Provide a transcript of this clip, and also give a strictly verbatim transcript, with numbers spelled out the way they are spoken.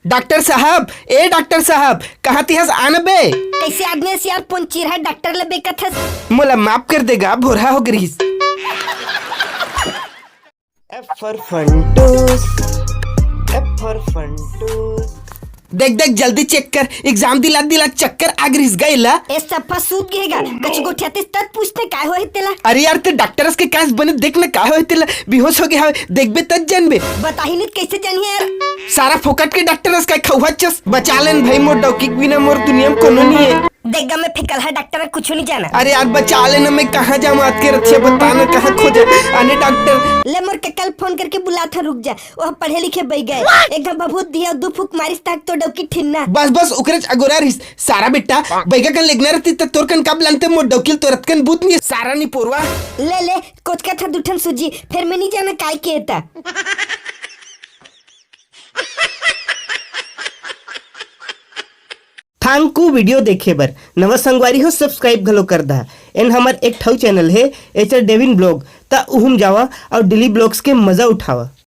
Doctor साहब, ए doctor साहब, कहाँ तिहस आन बे? कैसे आदमी हस यार, पोंचिरहा डॉक्टर ले बेकत हस? मोला माफ कर देगा, भोरहा हो गरीस। F for Funtoos, F for Funtoos। देख देख, जल्दी चेक कर, एग्जाम दिला दिला चक्कर आ गरीस गए ला। ए सफा सूत गएगा, कछु गोठियातिस तत पूछते काय होए तेला। अरे यार, ते डॉक्टरस के कास बने देख न काय होए तेला, बेहोश हो गया हवे, देखबे तत जानबे। बताही नहीं कैसे जानिए यार। सारा फोकट के डॉक्टरस का खौहा चस, बचा लेन भाई मोर डौकी के बिना मोर दुनिया में कोनो नहीं है। देख गा मैं फेकलहा डॉक्टर, कुछ नहीं जाना। अरे यार बचा लेना, मैं कहाँ जाऊँ आज के रक्षा, बता ना कहाँ खोजा आने डॉक्टर। ले मोर कका ल फोन करके बुला था, रुक जा, वह पढ़े लिखे बैगा हे, एक घा भभूत दिया, दू फूक मारिस ताक तो डौकी ठिन्ना। बस बस, ओकरेच अगोरा रहिस। सारा बेटा, बैगा कन लेगना रहती त तोर कन कब लानते, मोर डौकी ल तोर अतकन बूत नहीं। सारा निपोरवा। ले ले, कोचका था दुठन सूजी, फिर मैं नहीं जाना काय के था। Thank you video देखे बर। नवा संगवारी हो, subscribe घलो कर दहा। एन हमर एक ठऊ channel हे, एचर डेविन blog, त उहम जावा और daily vlogs के मजा उठावा।